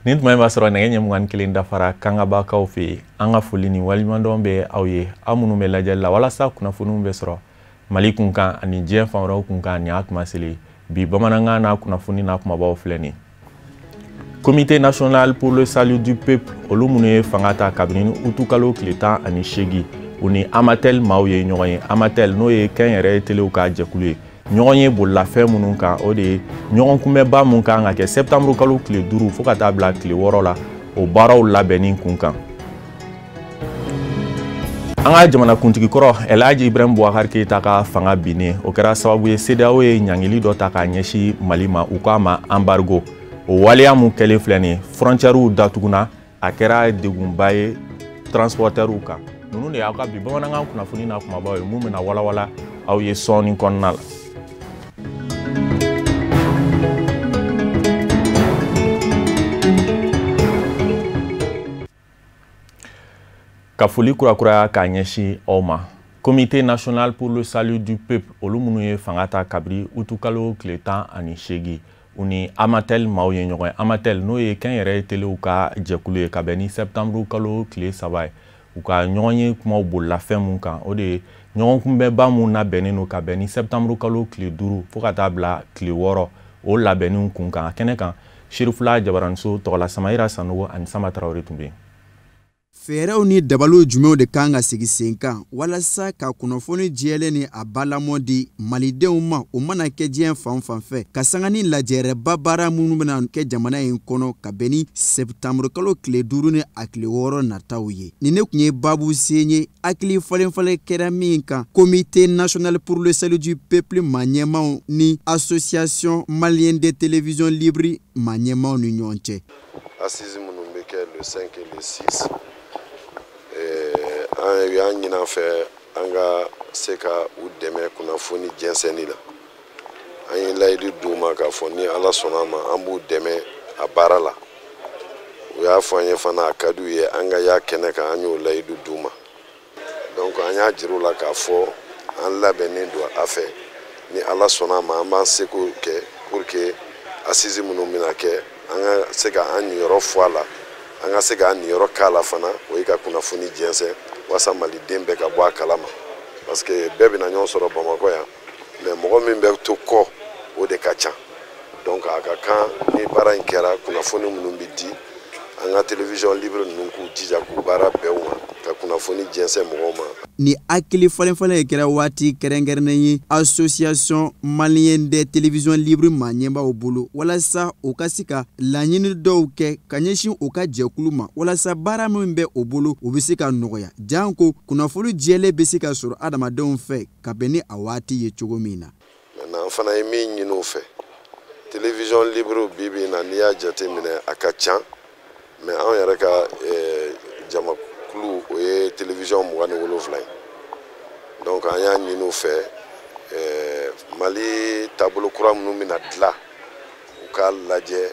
Nin tuma in b'a sɔrɔ nɛgɛ ɲɛ 21 dafara Kangabakaw fɛ yen. An ka foli ni waleɲumandɔn bɛ aw ye, aw minnu bɛ lajɛli la walasa kunnafoniw bɛ sɔrɔ Mali kunkan ani diɲɛ fan wɛrɛw kunkan. Nin y'a kuma selen bi bamanankan n'a kunnafoni n'a kumabaw filɛ nin. Comité national pour le salut du peuple, olu minnu ye fanga ta kabini utukalo tile 18, u ni Amatel maaw ye ɲɔgɔn ye. Amatel, n'o ye kɛnyɛrɛye telew ka jɛkulu ye, ɲɔgɔn ye bololafɛn minnu kan, o de ye ɲɔgɔn kunbɛnba mun kan ka kɛ septembre kalo tile 5 fo ka taa bila tile 6 la, o baaraw labɛnni kun kan. An ka jamanakuntigi kɔrɔ El Hadji Ibrahim Boubacar Keïta ka fanga binnen, o kɛra sababu ye CEDEAO ye ɲangili dɔ ta k'a ɲɛsin Mali ma, u k'a ma embargo. O waleya mun kɛlen filɛ nin ye, frontières datuguna, a kɛra degunba ye transporteurs kan. Ninnu de y'aw ka bi bamanankan kunnafoni n'a kumabaw ye, mun bɛna walawala aw ye sɔɔni kɔnɔna la. Ka foli kurakuraya k'a ɲɛsin aw ma. Comité national pour le salut du peuple, olu minnu ye fanga ta kabiri utukalo tile 18, u ni Amatel maaw ye ɲɔgɔn ye. Amatel, n'o ye kɛnyɛrɛye telew ka jɛkulu ye, ka bɛn ni septembre kalo tile 3 ye, u ka ɲɔgɔn ye kumaw bolila fɛn mun kan, o de ye ɲɔgɔn kunbɛnba mun labɛnnen don ka bɛn ni septembre kalo tile 5 fo ka taa bila tile 6, o labɛnniw kun kan. A kɛnɛ kan, Serifula Jabaraniso tɔgɔla Samayira Sanogo ani Sama Tarawele tun bɛ yen. Fɛɛrɛw ni dabaliw jumɛnw de kan ka sigi sen kan walasa ka kunnafoni jɛlen ni a balamɔ di malidenw ma, o mana kɛ diɲɛ fan fan fɛ, ka sanga ni lajɛrɛba baara minnu bɛna kɛ jamana in kɔnɔ ka bɛn ni septembre kalo tile 5 ni a tile 6 nataw ye. Nin ne tun ye baabu sen ye hakili falen falen kɛra min kan Comité national pour le salut du peuple maa ɲɛmaaw ni Association malienne de télévision libre maa ɲɛmaaw ni ɲɔgɔn cɛ. Assise minnu bɛ kɛ le 5 et le 6, an y'a ɲini an fɛ an ka se ka u dɛmɛ kunnafoni jɛnsɛnni la. An ye layidu d'u ma k'a fɔ ni Ala sɔnna a ma, an b'u dɛmɛ a baara la. U y'a fɔ an ye fana, a ka d'u ye an ka y'a kɛnɛ kan, an y'o layidu d'u ma. Donc an y'a jira u la k'a fɔ an labɛnnen don a fɛ, ni Ala sɔnna a ma, an b'an seko kɛ pour que assise minnu bɛna kɛ, an ka se ka an niyɔrɔ fɔ a la, an ka se k'an niyɔrɔ k'a la fana, o ye ka kunnafoni jɛnsɛn walasa maliden bɛɛ ka bɔ a kalama, parce que bɛɛ bɛna ɲɔgɔn sɔrɔ Bamakɔ yan, mais mɔgɔ min bɛ to kɔ, o de ka ca. Donc a ka kan ni baara in kɛra, kunnafoni minnu bɛ di, an ka télévision libre ninnu k'u jija k'u baara bɛn u ma, ka kunnafoni jɛnsɛn mɔgɔw ma. Ni hakili falen falen kɛra waati kɛrɛnkɛrɛnnen ye Association malienne des télévisions libres maa ɲɛmaaw bolo, walasa u ka se ka laɲini dɔw kɛ ka ɲɛsin u ka jɛkulu ma, walasa baara min bɛ o bolo, u bɛ se ka nɔgɔya, janko kunnafoni jɛlen bɛ se ka sɔrɔ adamadenw fɛ ka bɛn ni a waati ye cogo min na. Maintenant, an fana ye min ɲini u fɛ, télévision libre bi bi in na, n'i y'a jateminɛ, a ka ca, mais anw yɛrɛ ka jamakulu, o ye télévision 27 ye. Donc an y'a ɲini u fɛ, Mali taabolo kura minnu bɛna dilan, u k'a lajɛ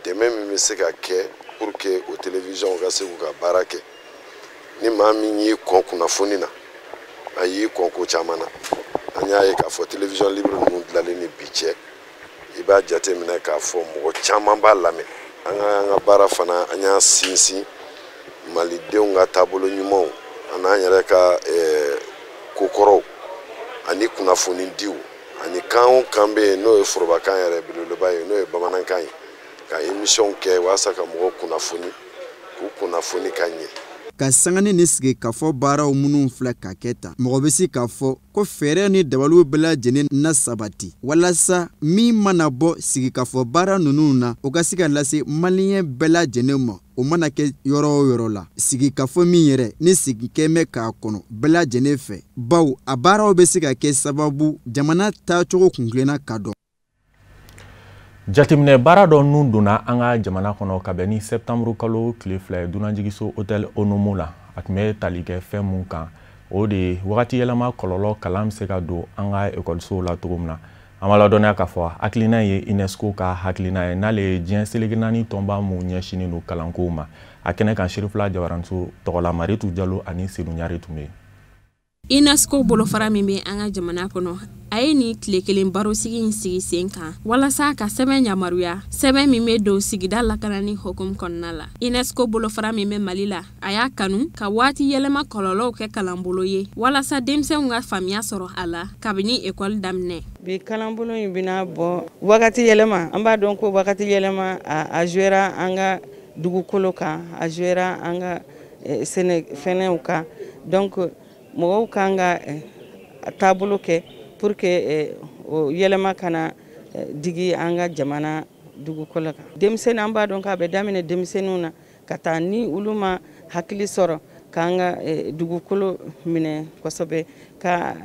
dɛmɛ min bɛ se ka kɛ pour que o télévision ka se k'u ka baara kɛ. Ni maa min y'i kɔn kunnafoni na, a y'i kɔn ko caman na. An y'a ye k'a fɔ télévision libre ninnu dilanlen ni bi cɛ, i b'a jateminɛ k'a fɔ mɔgɔ caman b'a lamɛn. An ka baara fana, an y'a sinsin malidenw ka taabolo ɲumanw an'an yɛrɛ ka kokɔrɔw ani kunnafonidiw ani kan o kan bɛ yen, n'o ye forobakan yɛrɛ belebeleba ye, n'o ye bamanankan ye, ka émission kɛ walasa ka mɔgɔw kunnafoni, k'u kunnafoni ka ɲɛ. Ka sangani ni sigikafɔ baaraw minnu filɛ ka kɛ tan, mɔgɔ bɛ se k'a fɔ ko fɛɛrɛ ni dabaliw bɛɛ lajɛlen na sabati walasa min mana bɔ sigikafɔ baara ninnu na, o ka se ka lase maliyɛn bɛɛ lajɛlen ma, o mana kɛ yɔrɔ o yɔrɔ la. Sigikafɔ min yɛrɛ ni sigi kɛ bɛ k'a kɔnɔ bɛɛ lajɛlen fɛ, bawo a baaraw bɛ se ka kɛ sababu jamana taacogo kuntilenna ka dɔn. Jateminɛ baara dɔ nun donna an ka jamana kɔnɔ ka bɛn ni septembre kalo tile 2 ye dunanjiginso hôtel Onomo la. A tun bɛ tali kɛ fɛn mun kan, o de ye wagati yɛlɛma kɔlɔlɔ kalan bɛ se ka don an ka ekɔlisow la cogo min na. An b'a ladɔnniya k'a fɔ hakilina ye UNESCO ka hakilina ye, n'ale ye diɲɛ seleke naani tɔnba mun ɲɛsinnen don kalankow ma. A kɛnɛ kan, Sirifila Jabaranso tɔgɔla, Maritu Jalo ani Sedu Ɲare tun bɛ yen. UNESCO bolofara min bɛ an ka jamana kɔnɔ, a ye nin tile kelen barosigi in sigi sen kan walasa ka sɛbɛn yamaruya, sɛbɛn min bɛ don sigida lakanani hukumu kɔnɔna la. UNESCO bolofara min bɛ Mali la, a y'a kanu ka waati yɛlɛma kɔlɔlɔw kɛ kalanbolo ye walasa denmisɛnw ka faamuya sɔrɔ a la kabini ekɔli daminɛ. Bi kalanbolo in bɛna bɔ wagati yɛlɛma. An b'a dɔn ko wagati yɛlɛma a jouera an ka dugukolo kan, a jouera an ka sɛnɛfɛnw kan. Donc mɔgɔw kan ka taabolo kɛ pour que o yɛlɛma kana digi an ka jamana dugukolo kan. Denmisɛnnin, an b'a dɔn k'a bɛ daminɛ denmisɛnninw na ka taa, ni olu ma hakili sɔrɔ k'an ka dugukolo minɛ kosɛbɛ, ka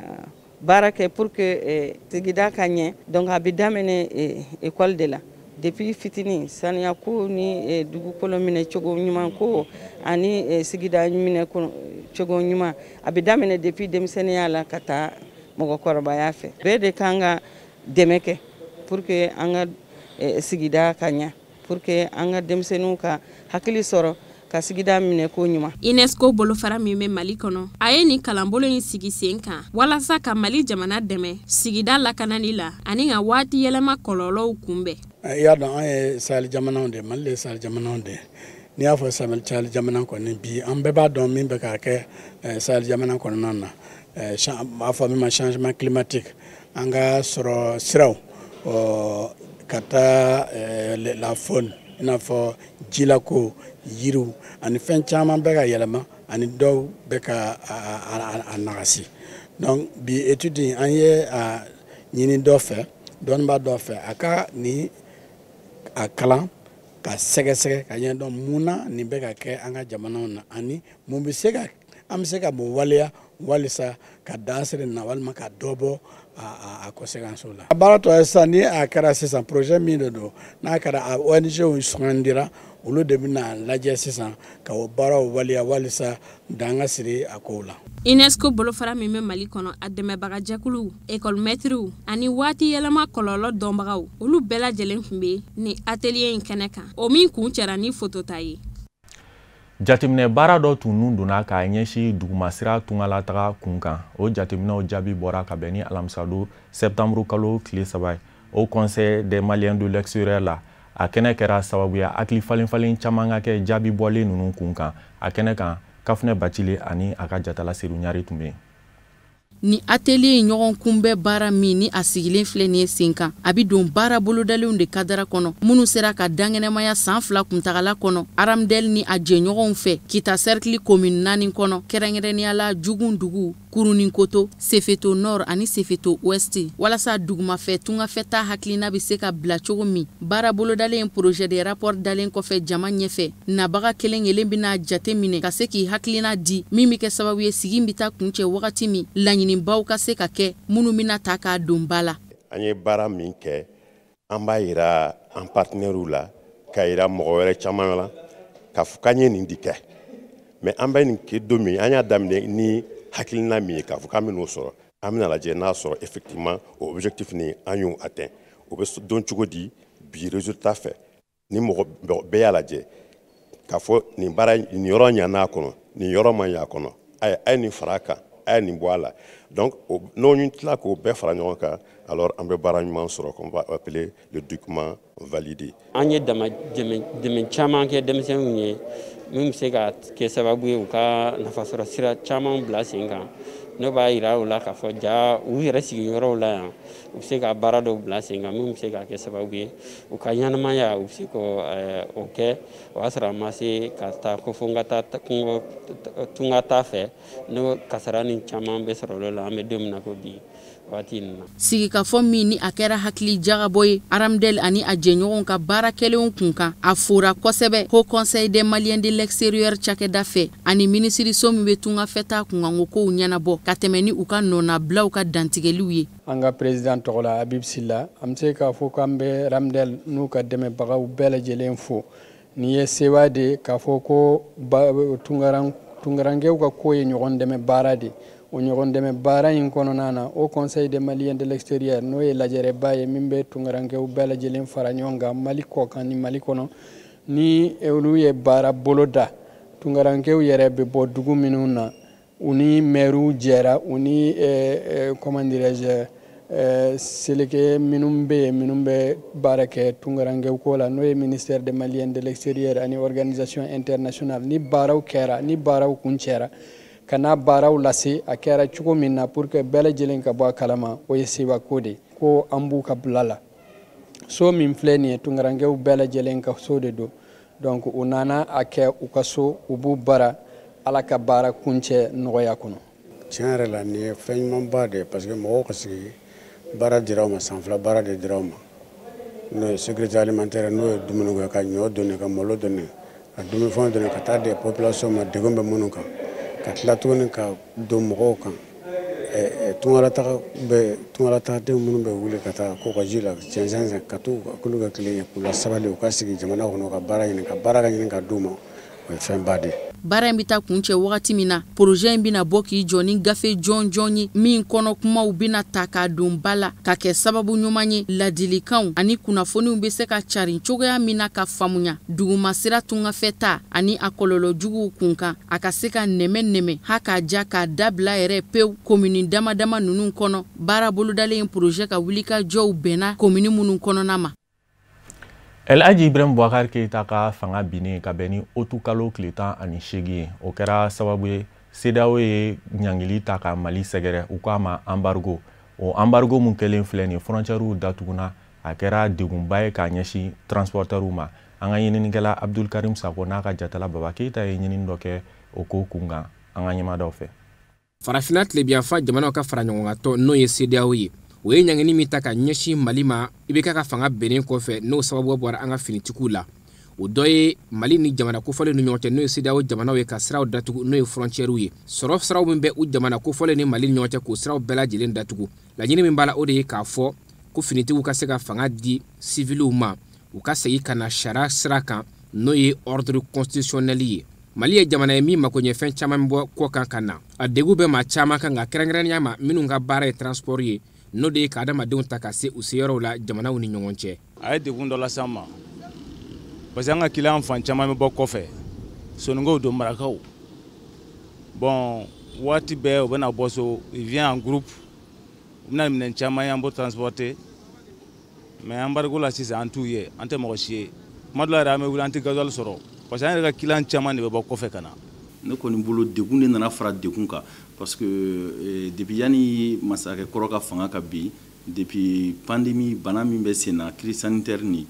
baara kɛ pour que sigida ka ɲɛ. Donc a bɛ daminɛ école de la depuis fitinin. Saniya ko ni dugukolo minɛ cogo ɲuman ko ani sigida minɛ cogo ɲuman, a bɛ daminɛ depuis denmisɛnninya la ka taa mɔgɔkɔrɔbaya fɛ. Bɛɛ de kan ka dɛmɛ kɛ pour que an ka sigida ka ɲɛ, pour que an ka denmisɛnninw ka hakili sɔrɔ ka sigida minɛ ko ɲuman. UNESCO bolofara min bɛ Mali kɔnɔ, a ye nin kalanbolo in sigi sen kan walasa ka Mali jamana dɛmɛ sigida lakanani la ani ka waati yɛlɛma kɔlɔlɔw kunbɛn. I y'a dɔn, an ye Sahel jamanaw de, Mali de ye Sahel jamanaw de. N'i y'a fɔ Sahel jamana kɔni, bi an bɛɛ b'a dɔn min bɛ ka kɛ Sahel jamana kɔnɔna na, b'a fɔ min ma changement climatique. An ka sɔrɔ siraw ka taa la faune, i n'a fɔ jilako, yiriw ani fɛn caman bɛ ka yɛlɛma, ani dɔw bɛ ka a nagasi. Donc bi étude, an ye a ɲini dɔ fɛ, dɔnnibaa dɔ fɛ, a ka ni a kalan ka sɛgɛsɛgɛ ka ɲɛdɔn mun na nin bɛ ka kɛ an ka jamanaw na, ani mun bɛ se ka an bɛ se ka mun waleya walisa ka dan siri nin na walima ka dɔ bɔ a conséquences la. A baara tɔ ye sisan, ni a kɛra sisan, projet min de don, n'a kɛra, a ONG sugandira, olu de bɛna lajɛ sisan ka o baaraw waleya walisa dan ka siri a kow la. UNESCO bolofara min bɛ Mali kɔnɔ, a dɛmɛbagajɛkuluw, ekɔlimɛtiriw ani waati yɛlɛma kɔlɔlɔ dɔnbagaw, olu bɛɛ lajɛlen tun bɛ ni atelier in kɛnɛ kan, o min kun cɛra ni fotota ye. Jateminɛ baara dɔ tun nun donna k'a ɲɛsin dugumasira tungalataga kun kan, o jateminɛw jaabi bɔra ka bɛn ni alamisadon sɛptanburu kalo tile 3 ye au Conseil des Maliens de l'extérieur la. A kɛnɛ kɛra sababu ye hakili falen falen caman ka kɛ jaabi bɔlen ninnu kun kan. A kɛnɛ kan, Kafunɛ Bacili ani a ka jatala Sedu Ɲare tun bɛ yen. Ni atelier in ɲɔgɔn kunbɛ baara min ni a sigilen filɛ nin ye sen kan, a bɛ don baara bolodalenw de kadara kɔnɔ minnu sera ka dankɛnɛmaya san 2 kuntagala kɔnɔ Aramdel ni a jɛɲɔgɔnw fɛ Kita cercle commune 4 kɔnɔ, kɛrɛnkɛrɛnnenya la Jugun dugu, Kuruninkoto, Sefeto Nord ani Sefeto Ouest, walasa dugumafɛ tungafɛta hakilina bɛ se ka bila cogo min. Baara bolodalen, projet de rapport dalen kɔfɛ jama ɲɛfɛ, nabaga kelen kelen bɛna jate minɛ ka se k'i hakilina di, min bɛ kɛ sababu ye sigi bɛ taa kuncɛ wagati min, laɲinibaw ka se ka kɛ minnu bɛna ta k'a don ba la. An ye baara min kɛ, an b'a yira an partenaires la, k'a yira mɔgɔ wɛrɛ caman la k'a fɔ k'an ye nin de kɛ. Mais an bɛ nin kɛ don min, an y'a daminɛ ni hakilina min ye k'a fɔ k'an bɛ n'o sɔrɔ, an bɛna lajɛ n'a sɔrɔ effectivement o objectif nin an y'o atteint. O bɛ dɔn cogo di? Bi résultat fɛ, ni mɔgɔ bɛɛ y'a lajɛ k'a fɔ nin baara nin yɔrɔ ɲana a kɔnɔ, nin yɔrɔ ma ɲɛ a kɔnɔ, a ye nin fara a kan, a ye nin bɔ a la. Donc n'o tila k'o bɛɛ fara ɲɔgɔn kan, alors an bɛ baara ɲuman sɔrɔ qu'on va appeler le document validé. An ye dɛmɛ caman kɛ denmisɛnninw ye min bɛ se ka kɛ sababu ye u ka nafasɔrɔ sira caman bila sen kan. N'o b'a yira u la k'a fɔ ja u yɛrɛ sigiyɔrɔw la yan, u bɛ se ka baara dɔw bila sen kan min bɛ se ka kɛ sababu ye u ka ɲɛnamaya u bɛ se k'o kɛ, o y'a sɔrɔ a ma se ka taa ko fo n ka taa kungo tunga ta fɛ, n'o kasara ni caman bɛ sɔrɔ olu la. An bɛ don min na ko bi waati in na. Sigikafɔ min ni a kɛra hakili jagabɔ ye Aramdel ani a jɛɲɔgɔnw ka baara kɛlenw kun kan, a fora kosɛbɛ Haut Conseil des Maliens de l'extérieur cakɛda fɛ ani minisiriso min bɛ tungafɛta kunkanko kow ɲɛnabɔ ka tɛmɛ ni u ka nɔnabilaw ka dantigɛliw ye. An ka président tɔgɔ la, Habib Silla, an bɛ se k'a fɔ k'an bɛ Ramdel n'u ka dɛmɛbagaw bɛɛ lajɛlen fo. Nin ye sewa de k'a fɔ ko tungarankɛw ka ko ye ɲɔgɔn dɛmɛ baara de. O ɲɔgɔn dɛmɛ baara in kɔnɔna na, Haut Conseil des Maliens de l'extérieur, n'o ye lajɛrɛba ye min bɛ tunkarankew bɛɛ lajɛlen fara ɲɔgɔn kan Mali kɔkan ni Mali kɔnɔ, ni olu ye baara bolo da. Tunkarankew yɛrɛ bɛ bɔ dugu minnu na, u ni mɛriw jɛra, u ni, comment dirais-je, seleke minnu bɛ yen minnu bɛ baara kɛ tunkarankew ko la, n'o ye ministère des Maliens de l'extérieur ani organisation internationale, ni baaraw kɛra, ni baaraw kuncɛra, ka n'a baaraw lase a kɛra cogo min na pour que bɛɛ lajɛlen ka bɔ a kalama. O ye sewako de ko an b'u ka bila la. So min filɛ nin ye, tunkarankew bɛɛ lajɛlen ka so de don. Donc u nana a kɛ u ka so, u b'u bara. Ala ka baara kuncɛ nɔgɔya kɔnɔ. Tiɲɛ yɛrɛ la, nin ye fɛn ɲumanba de ye, parce que mɔgɔw ka sigi, baara dira u ma, san 2 baara de dira u ma, n'o ye sécurité alimentaire, n'o ye dumuni kɛ, ka ɲɔ donni, ka malo donni, ka dumunifɛnw donni ka taa di population ma, degun bɛ minnu kan, ka tila tuguni ka don mɔgɔw kan. Tungalataga bɛ, tungalatagaden minnu bɛ wuli ka taa kɔgɔji la, cɛncɛn, ka t'u k'olu kɛ kelen ye, k'u la sabali, u ka sigi jamana kɔnɔ, ka baara ɲini, ka baara ka ɲini ka d'u ma, o ye fɛnba de ye. Baara in bɛ taa kuncɛ wagati min na, projet in bɛna bɔ k'i jɔ ni gafe jɔnjɔn ye min kɔnɔ kumaw bɛna ta k'a don ba la, ka kɛ sababu ɲuman ye ladilikanw ani kunnafoniw bɛ se ka carin cogoya min na ka faamuya dugumasira tungafɛ ani a kɔlɔlɔ juguw kun kan, a ka se ka nɛmɛ nɛmɛ ha k'a ja k'a dabila yɛrɛ pewu komini dama dama ninnu kɔnɔ. Baara bolodalen projet ka wulikajɔw bɛnna komini minnu kɔnɔna ma. El Hadji Ibrahim Boubacar Keïta ka fanga binnen ka bɛn ni otu kalo tile 18 ye, o kɛra sababu ye CEDEAO ye ɲangili ta ka Mali sɛgɛrɛ, u k'a ma embargo. O embargo mun kɛlen filɛ nin ye, frontières datuguna, a kɛra degunba ye k'a ɲɛsin transporteurs ma. An ka ɲininikɛla Abdul Karim Sako n'a ka jatala Baba Keïta ye ɲinini dɔ kɛ o ko kun kan an ka ɲɛmadaw fɛ. Farafinna tilebiyanfa jamanaw ka fara ɲɔgɔn kan tɔn, n'o ye CEDEAO ye, o ye ɲangini min ta ka ɲɛsin Mali ma IBK ka fanga bennen kɔfɛ, n'o sababu bɔra an ka finitigiw la, o dɔ ye Mali ni jamana kofɔlen ni ɲɔgɔn cɛ, n'o ye CEDEAO jamanaw ye, ka siraw datugu, n'o ye frontières ye, sɔrɔ siraw min bɛ u jamana kofɔlen ni Mali ni ɲɔgɔn cɛ, k'o siraw bɛɛ lajɛlen datugu. Laɲini min b'a la, o de ye k'a fɔ ko finitigiw ka se ka fanga di siviliw ma, u ka segin ka na sariya sira kan, n'o ye ordre constitutionnel ye. Mali ye jamana ye min mako ɲɛ fɛn caman bɔ kɔ kan ka na. A degun bɛ maa caman kan, nka kɛrɛnkɛrɛnnenya ma minnu ka baara ye transport ye, n'o de ye ka adamadenw ta ka se u seyɔrɔw la jamanaw ni ɲɔgɔn cɛ. A ye degun dɔ lase an ma, parce que an ka client fan caman bɛ bɔ kɔfɛ, soninkow don, marakaw. Bon, waati bɛɛ u bɛna bɔ so, ils viennent en groupe, u bɛna minɛn caman ye an b'o transporter. Mais embargo la sisan, an t'u ye, an tɛ mɔgɔ si ye. Tuma dɔ la yɛrɛ, an bɛ wuli, an tɛ gasoil sɔrɔ, parce que an yɛrɛ ka client caman de bɛ bɔ kɔfɛ ka na. Ne kɔni bolo, degun de nana fara degun kan, parce que depuis yanni masakɛ kɔrɔ ka fanga ka bin, depuis pandémie bana min bɛ sen na, crise sanitaire ni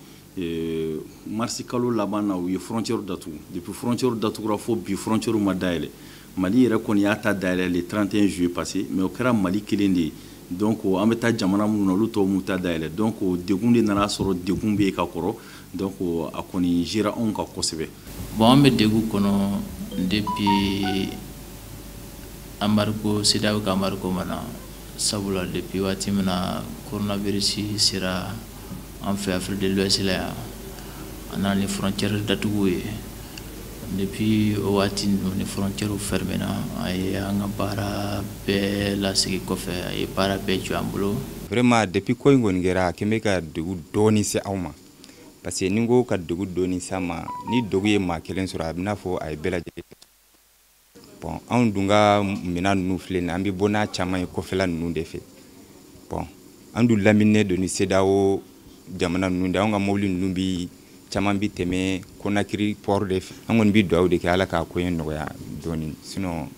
mars kalo laban na, u ye frontière datugu. Depuis frontière datugura fo bi, frontière ma dayɛlɛ. Mali yɛrɛ kɔni y'a ta dayɛlɛ le 31 juillet passé, mais o kɛra Mali kelen de ye. Donc an bɛ taa jamana minnu na, olu tɔw m'u ta dayɛlɛ. Donc degun de nana sɔrɔ degun bɛ yen ka kɔrɔ. Donc a kɔni gérera anw kan kosɛbɛ. Bon, an bɛ degun kɔnɔ depuis embargo, CEDEAO ka embargo ma na, sabula depuis waati min na coronavirus sera an fɛ Afrique de l'Ouest la yan, a nana ni frontière datugu ye. Depuis o waati ninnu ni frontière fermé na, a ye an ka baara bɛɛ lasegin kɔfɛ, a ye baara bɛɛ jɔ an bolo. Vraiment, depuis ko in kɔni kɛra, a kɛn bɛ ka degun dɔɔni se anw ma, parce que ni n ko ka degun dɔɔni s'an ma, ni degun ye maa kelen sɔrɔ, a bɛ n'a fɔ a ye bɛɛ lajɛlen. Bon, anw dun ka minɛn ninnu filɛ nin ye, an bɛ bɔ n'a caman ye kɔfɛla ninnu de fɛ. Bon, an dun lamininen don ni CEDEAO jamana ninnu de, anw ka mobili ninnu bi caman bi tɛmɛ Conakry port de fɛ. An kɔni bi dugawu de kɛ Ala k'a ko in nɔgɔya dɔɔni, sinon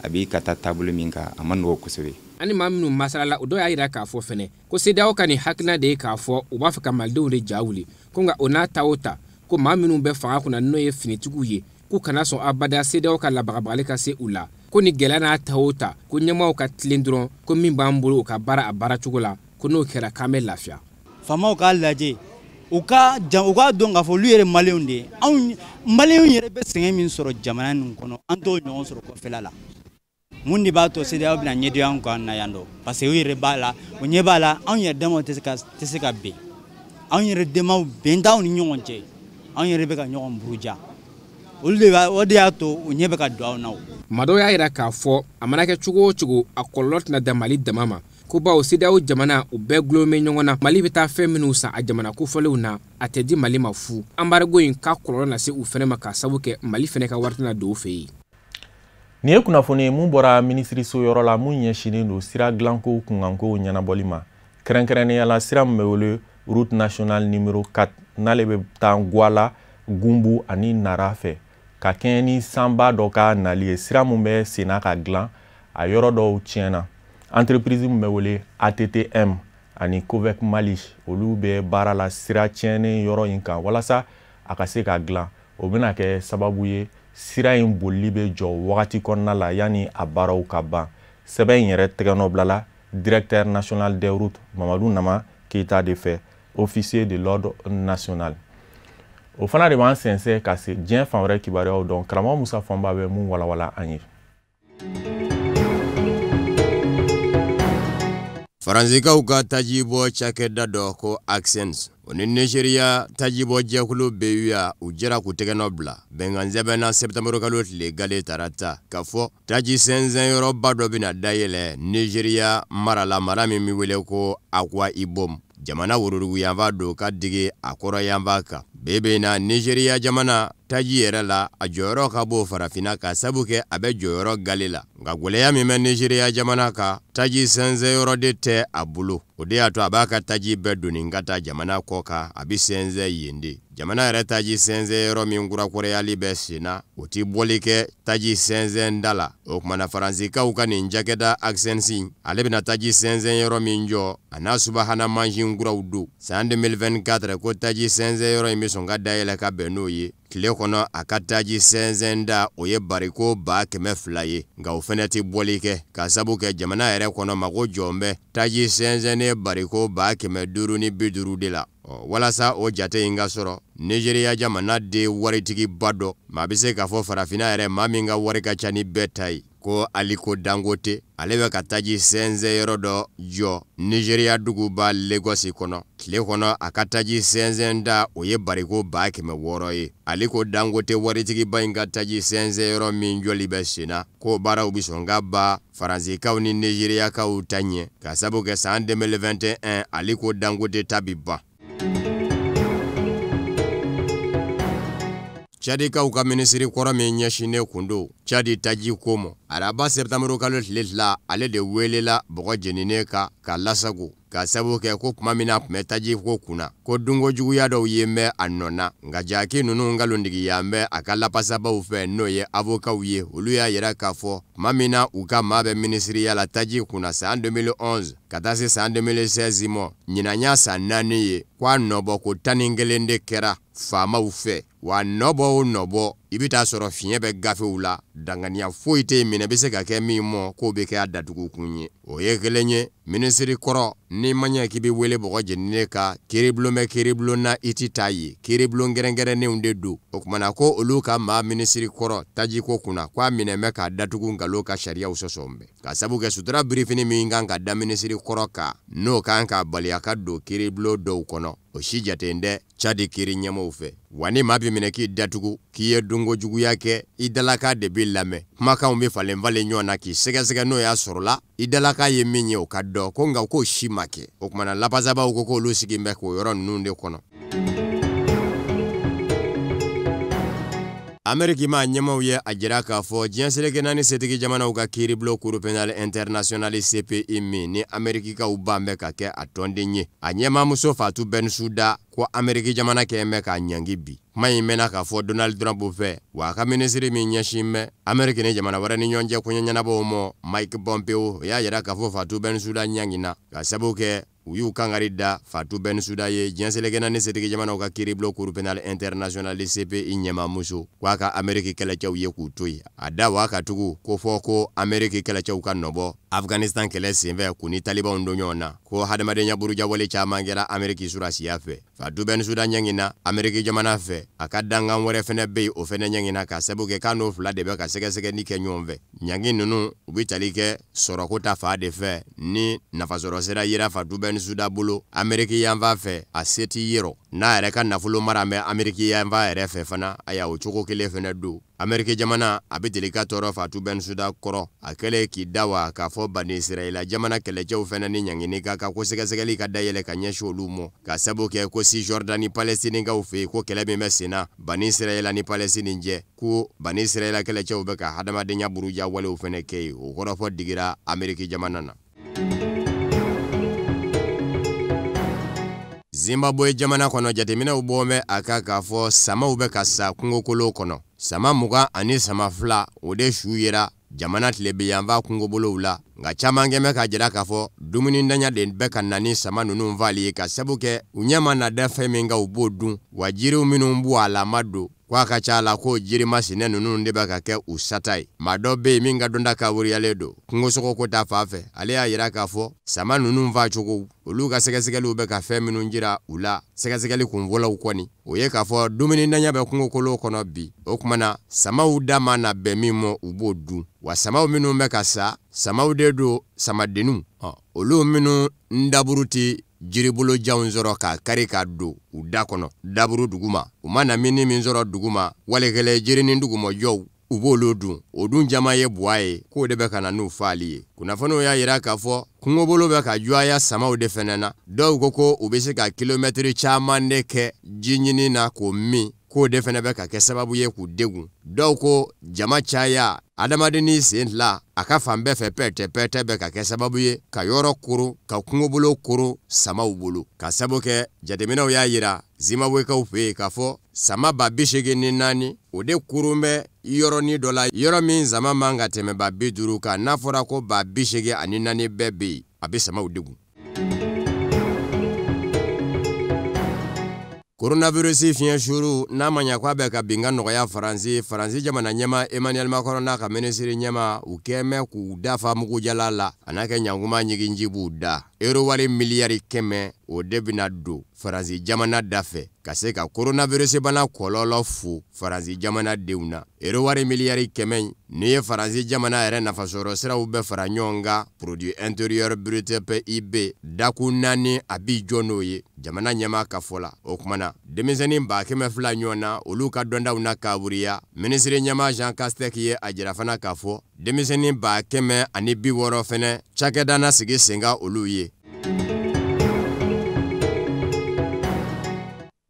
a bi ka taa taabolo min kan, a ma nɔgɔ kosɛbɛ. Ani maa minnu masalala, o dɔw y'a jira k'a fɔ fɛnɛ ko CEDEAO ka nin hakilina de ye k'a fɔ u b'a fɛ ka malidenw de ja wuli, ko nka o n'a ta o ta, ko maa minnu bɛ fanga kunna, n'o ye finitigiw ye, k'u kana sɔn abada CEDEAO ka labagabagali ka se u la, ko ni gɛlɛya n'a ta o ta, ko ɲɛmaaw ka tilen dɔrɔn, ko min b'an bolo u ka baara a baara cogo la, ko n'o kɛra k'an bɛ lafiya. Faamaw k'a lajɛ, u ka dɔn k'a fɔ olu yɛrɛ maliyɛnw de ye. Anw maliyɛnw yɛrɛ bɛ sɛgɛn min sɔrɔ jamana nin kɔnɔ, an t'o ɲɔgɔn sɔrɔ kɔfɛla la. Mun de b'a to CEDEAO bɛna ɲɛdon an kan na yan nɔ? Parce que u yɛrɛ b'a la, u ɲɛ b'a la, anw yɛrɛ damaw tɛ se ka bɛn. Anw yɛrɛ damaw bɛn t'anw ni ɲɔgɔn cɛ, anw yɛrɛ bɛ ka ɲɔgɔn buruja. Olu de b'a, o de y'a to u ɲɛ bɛ ka don anw na o. Maa dɔw y'a yira k'a fɔ a mana kɛ cogo o cogo, a kɔlɔlɔ tɛna dan Mali dama ma, ko bawo CEDEAO jamana u bɛɛ gulon bɛ ɲɔgɔn na. Mali bɛ taa fɛn minnu san a jamana kofɔlenw na, a tɛ di Mali ma fu. Embargo in k'a kɔlɔlɔ na se u fɛnɛ ma, k'a sabu kɛ Mali fɛnɛ ka wari tɛna don u fɛ yen. Nin ye kunnafoni ye mun bɔra minisiriso yɔrɔ la, mun ɲɛsinnen don sira dilankow kunkankow ɲɛnabɔli ma, kɛrɛnkɛrɛnnenya la sira min bɛ wele route nationale numéro 4, n'ale bɛ taa Guala, Gunbu ani Nara fɛ, ka kɛɲɛ ni sanba dɔ ka nali ye. Sira mun bɛ senna ka dilan, a yɔrɔ dɔw tiɲɛna. Entreprise min bɛ wele ATTM ani Covec Mali, olu bɛ baara la sira tiɲɛnen yɔrɔ in kan walasa a ka se ka dilan. O bɛna kɛ sababu ye sira in bolili bɛ jɔ wagati kɔnɔna la yanni a baaraw ka ban. Sɛbɛn in yɛrɛ tɛgɛnɔ bilala directeur national des routes Mamadu Nama Keyita de fɛ, officier de l'ordre national. O fana de b'an sɛnsɛn ka se diɲɛ fan wɛrɛ kibaruyaw dɔn. Karamɔgɔ Musa Fanba bɛ mun walawala an ye. Faransikaw ka tajibɔ cakɛda dɔ ko Axens, o ni Nigeria tajibɔ jɛkulu BUA, u jɛra k'u tɛgɛnɔ bila bɛnkan sɛbɛn na sɛptanburu kalo tile gale tarata, k'a fɔ taji sɛnsɛn yɔrɔba dɔ bɛna dayɛlɛ Nigeria mara la, mara min bɛ wele ko Akwa Ibom. Jamana woroduguyanfan don ka digi a kɔrɔyanfan kan. Bi na Nigeria jamana taji yɛrɛ la, a jɔyɔrɔ ka bon farafinna ka sabu kɛ a bɛ jɔyɔrɔ gale la. Nka gwɛlɛya min bɛ Nigeria jamana kan, taji sɛnsɛn yɔrɔ de tɛ a bolo. O de y'a to a b'a ka taji bɛɛ doni ka taa jamana kɔ kan, a bɛ sɛnsɛn yen de. Jamana yɛrɛ taji sɛnsɛn yɔrɔ min kurakurayali bɛ sen na, o ti bɔli kɛ taji sɛnsɛn da la. O kumana Faransikaw ka nin cakɛda Axens, ale bɛna taji sɛnsɛn yɔrɔ min jɔ, a n'a subahana mansin kuraw don. San 2024 ko taji sɛnsɛn yɔrɔ in bɛ sɔn ka dayɛlɛ ka bɛn n'o ye. Tile kɔnɔ a ka taji sɛnsɛn da, o ye bariko 200,000 ye. Nka o fɛnɛ tɛ bɔli kɛ, k'a sabu kɛ jamana yɛrɛ kɔnɔ mago jɔn bɛ taji sɛnsɛnnen bariko 550 de la. Walasa o jate in ka sɔrɔ, Nigeria jamana de waritigiba dɔ, maa bɛ se k'a fɔ farafinna yɛrɛ maa min ka wari ka ca ni bɛɛ ta ye, ko Aliko Dangote, ale bɛ ka taji sɛnsɛn yɔrɔ dɔ jɔ Nigeria duguba Lagos kɔnɔ. Tile kɔnɔ a ka taji sɛnsɛn da, o ye bariko 600,000 ye. Aliko Dangote waritigiba in ka taji sɛnsɛn yɔrɔ min jɔli bɛ sen na, k'o baaraw bɛ sɔn ka ban Faransikaw ni Nigeriakaw ta ɲɛ, ka sabu kɛ san 2021 Aliko Dangote ta bi ban. Tchadikaw ka minisiri kɔrɔ min ɲɛsinnen kun don Tchadi taji ko ma, araba sɛptanburu kalo tile 2, ale de welela bɔgɔ jeninen kan ka lasago, ka sabu kɛ ko tuma min na a tun bɛ taji ko kunna, ko dunko juguya dɔw ye bɛ a nɔ na. Nka jaki ninnu nkalontigiya bɛ a ka lapasabaw fɛ, n'o ye avokaw ye. Olu y'a yira k'a fɔ tuma min na u ka maa bɛ minisiriya la taji kunna san 2011 ka taa se san 2016 ma, ɲinan y'a san 4 ye, ko a nɔbɔ ko 11 de kɛra faamaw fɛ. Wa nɔbɔ o nɔbɔ, i bɛ taa sɔrɔ fiɲɛ bɛ gafew la, danganiya foyi tɛ yen minɛ bɛ se ka kɛ min mɔ k'o bɛ kɛ a datugukun ye. O ye kelen ye. Minisiri kɔrɔ, n'i ma ɲɛ k'i bɛ wele bɔgɔ jeninen kan, kiiribulon bɛ kiiribulon na, i ti taa yen. Kiiribulon kɛrɛnkɛrɛnnenw de don. O kumana ko olu ka maa minisiri kɔrɔ tajiko kunna, k'a minɛ bɛ k'a datugu nkalon ka sariyaw sɔsɔ bɛ, ka sabu kɛ sutura birifini min kan ka da minisiri kɔrɔ kan, n'o kan ka bali a ka don kiiribulon dɔw kɔnɔ, o si jate dɛ Tchadi kiiri ɲɛmɔgɔw fɛ. Wa ni maa bɛ minɛ k'i datugu, k'i ye dunko juguya kɛ, i dalakan de b'i lamɛn. Kumakanw bɛ falen falen ɲɔgɔn na k'i sɛgɛsɛgɛ, n'o y'a sɔrɔla i dalakan ye min ye o ka dɔn, ko nka k'o si ma kɛ. O kumana lapasabaw ko k'olu sigi bɛ k'o yɔrɔ ninnu de kɔnɔ. Ameriki maa ɲɛmaw ye a jira k'a fɔ diɲɛ seleke naani setigi jamanaw ka kiiribulon Cour pénale internationale CPI min ni Amerikikaw ban bɛ ka kɛ a tɔnden ye, a ɲɛmaamuso Fatou Bensouda, ko Ameriki jamana kɛn bɛ k'a ɲangi bi. Kuma in mɛnna k'a fɔ Donald Trump fɛ, wa a ka minisiri min ɲɛsin bɛ Ameriki ni jamana wɛrɛ ni ɲɔgɔn cɛ koɲɛ ɲɛnabɔw ma, Mike Pompeo, o y'a jira k'a fɔ Fatou Bensouda ɲangina, ka sabu kɛ u y'u kangari da Fatou Bensouda ye diɲɛ seleke naani setigi jamanaw ka kiiribulon Cour pénale internationale CPI ɲɛmaamuso, k'a ka Ameriki kɛlɛcɛw ye k'u to yen. A da wa ka tugu ko fɔ ko Ameriki kɛlɛcɛw ka nɔbɔ Afghanistan kɛlɛ senfɛ k'u ni talibanw don ɲɔgɔn na, ko hadamadenya burujawale caman kɛra Ameriki surasiya fɛ. Fatou Bensouda ɲangina Ameriki jamana fɛ, a ka dankan wɛrɛ fɛnɛ bɛ yen, o fɛnɛ ɲangina, ka sabu kɛ k'a n'o fila de bɛ ka sɛgɛsɛgɛli kɛ ɲɔgɔn fɛ. Ɲangi ninnu u bɛ tali kɛ sɔrɔko ta fan de fɛ, ni nafasɔrɔ sira yera Fatou Bensouda bolo Ameriki yanfan fɛ, a se ti yɔrɔ n'a yɛrɛ ka nafolo mara bɛ Ameriki yanfan yɛrɛ fɛ fana. Ayiwa, o cogo kelen fɛnɛ don. Ameriki jamana a bɛ deli ka tɔɔrɔ Fatou Bensouda kɔrɔ a kɛlen k'i da wa k'a fɔ Bani Israɛla jamana kɛlɛcɛw fɛnɛ ni ɲangini ka kan ko sɛgɛsɛgɛli ka dayɛlɛ ka ɲɛsin olu ma ka sabu kɛ ko Cisjordanie Palestinikaw fɛ yen ko kɛlɛ min bɛ sen na Bani Israɛla ni Palestine cɛ ko Bani Israɛla kɛlɛcɛw bɛ ka hadamadenya buruja walew fɛnɛ kɛ yen. O kɔrɔfɔ digira Ameriki jamana na. Zimbabwe jamana kɔnɔ jateminɛw bɔ bɛ a kan k'a fɔ samaw bɛ ka sa kungokolo kɔnɔ. Sama 20 ani sama 2 o de su yera jamana tilebinyanfan kungobolow la, nka caman kɛn bɛ k'a jira k'a fɔ dumunintanya de bɛ ka na ni sama ninnu faali ye ka sabu kɛ u ɲɛ mana da fɛn min kan u b'o dun, wa jiriw minnu b'u a lama don k'a ka ca la k'o jirimasinɛ ninnu de bɛ ka kɛ u sata ye. Maa dɔ bɛ yen min ka dɔnta kaburuyalen don kungosogoko ta fan fɛ, ale y'a jira k'a fɔ sama ninnu faacogo olu ka sɛgɛsɛgɛliw bɛ ka fɛn minnu jira u la sɛgɛsɛgɛli kunfɔlɔw kɔni o ye k'a fɔ dumunintanya bɛ kungokolo kɔnɔ bi. O tuma na samaw da mana bɛn min ma u b'o dun, wa samaw minnu bɛ ka sa samaw de don samadenninw, olu minnu daburu tɛ jiribolojanw sɔrɔ k'a kari k'a don u da kɔnɔ daburu duguma, u mana mini min sɔrɔ duguma walikɛlɛ jirinin dugumajɔw u b'olu dun, o dun caman ye buwa ye k'o de bɛ ka na n'u faali ye. Kunnafoniw y'a jira k'a fɔ kungobolo bɛ ka juguya samaw de fɛnɛ na. Dɔw ko ko u bɛ se ka kilomɛtiri caman de kɛ ji ɲini na k'o min, k'o de fɛnɛ bɛ ka kɛ sababu ye k'u degun. Dɔw ko jama caya adamadennin sen fila a ka fan bɛɛ fɛ pɛrɛtɛ pɛrɛtɛ bɛ ka kɛ sababu ye ka yɔrɔ koron ka kungobolo koron samaw bolo, ka sabu kɛ jateminɛw y'a jira Zimbabwekaw fɛ yen k'a fɔ sama 84 o de koron bɛ yɔrɔnin dɔ la, yɔrɔ min sama man ka tɛmɛ 50 kan. N'a fɔra ko 84 bɛɛ bɛ yen, a bɛ samaw degun. Coronavirus fiɲɛ suru n'a ma ɲɛ k'a bɛ ka bin ka nɔgɔya Faransi jamana ɲɛmaa Emmanuel Macron n'a ka minisiri ɲɛmaa u kɛn bɛ k'u dafa mugujala la a n'a kɛ ɲankuma ɲiginji b'u da. Euro wari miliyari 100 o de bɛna don Faransi jamana da fɛ ka se ka coronavirus bana kɔlɔlɔ fo Faransi jamana denw na. Euro wari miliyari 100 n'i ye Faransi jamana yɛrɛ nafasɔrɔ siraw bɛɛ fara ɲɔgɔn kan produit intérieur brut PIB dakun 4 a b'i jɔ n'o ye jamana ɲɛmaa ka fɔ la. O kuma na denmisɛnnin 200 ɲɔgɔn na olu ka dɔndaw na kaburiya. Minisiri ɲɛmaa Jean Castex ye a jira fana k'a fɔ denmisɛnnin 160 fɛnɛ cakɛda na sigi sen kan olu ye.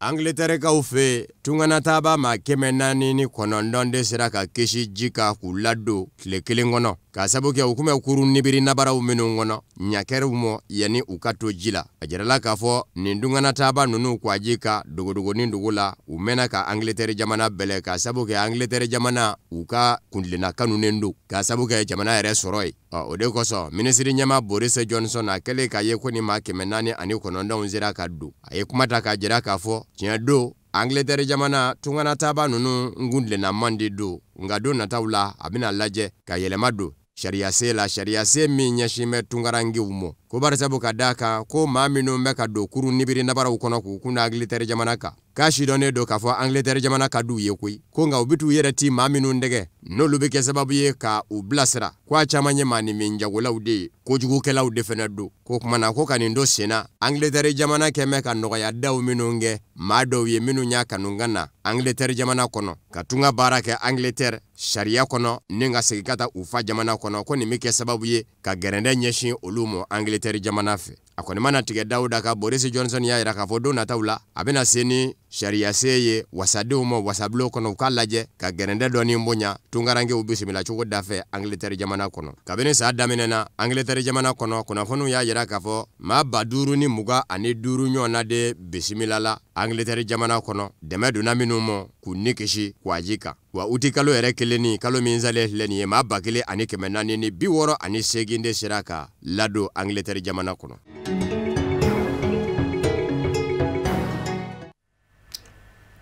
Angleterrekaw fɛ tunganataaba maa 409 de sera ka kisi ji kan k'u ladon tile kelen kɔnɔ k'a sabu kɛ u tun bɛ kurun nibiri nabaraw minnu kɔnɔ ɲakɛriw mɔ yanni u ka to ji la. A jirala k'a fɔ nin tunganataaba ninnu kwa ji kan dogodogonin dugu la u mɛnna ka Angleterre jamana bɛlɛ k'a sabu kɛ Angleterre jamana u ka kuntilenna kanunen don k'a sabu kɛ jamana yɛrɛ sɔrɔ ye. O de kosɔn minisiri ɲɛmaa Boris Johnson a kɛlen k'a ye ko nin maa 409 sera ka don, a ye kuma ta k'a jira k'a fɔ tiɲɛ don Angleterre jamana tunganataaba ninnu kuntilenna man di don, nka don nataw la a bɛna lajɛ ka yɛlɛma don sariyasen la, sariyasen min ɲɛsin bɛ tunkarankew ma, ko barisabu ka d'a kan ko maa minnu bɛ ka don kurun nibiri nabaraw kɔnɔ k'u kun da Angleterre jamana kan k'a sidɔnnen don k'a fɔ Angleterre jamana ka d'u ye koyi, ko nka u bɛ t'u yɛrɛ ti maa minnu dɛgɛ n'olu bɛ kɛ sababu ye ka u bilasira, ko a caman ye maaninfin jagolaw de ye, kojugukɛlaw de fana don. Ko kuma na ko ka nin don sen na Angleterre jamana kɛn bɛ ka nɔgɔya daw minnu kɛ maa dɔw ye minnu y'a kanu ka na Angleterre jamana kɔnɔ ka tunga baara kɛ Angleterre sariya kɔnɔ ni ka segin ka taa u fa jamana kɔnɔ, ko nin bɛ kɛ sababu ye ka gɛrɛndɛ ɲɛsin olu ma Angleterre jamana fɛ. A kɔni mana tigɛ Dawuda ka Boris Johnson y'a jira k'a fɔ don nataw la a bɛna se ni sariyasen ye wasadenw ma wasabulon kɔnɔ u k'a lajɛ ka gɛrɛndɛ dɔɔni bonya tunkarankew bisimila cogo da fɛ Angleterre jamana kɔnɔ. Kabini san daminɛ na Angleterre jamana kɔnɔ kunnafoniw y'a jira k'a fɔ maa 5025 ɲɔgɔnna de bisimila la Angleterre jamana kɔnɔ dɛmɛ donna minnu ma k'u ni kisi kwaji kan. Wa uti kalo yɛrɛ kelen ni kalo min salen filɛ nin ye maa 1468 de sera ka ladon Angleterre jamana kɔnɔ.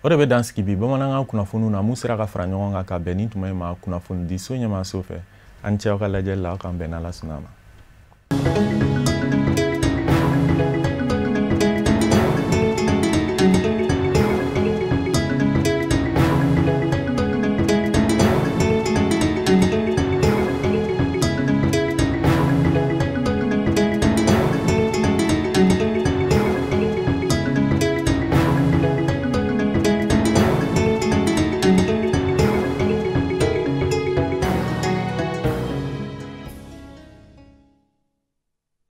O de bɛ dan sigi bi bamanankan kunnafoniw na mun sera ka fara ɲɔgɔn kan ka bɛn ni tuma in ma kunnafonidiso ɲɛmaaso fɛ. An cɛw ka lajɛli la aw k'an bɛn n'Ala sɔnna a ma.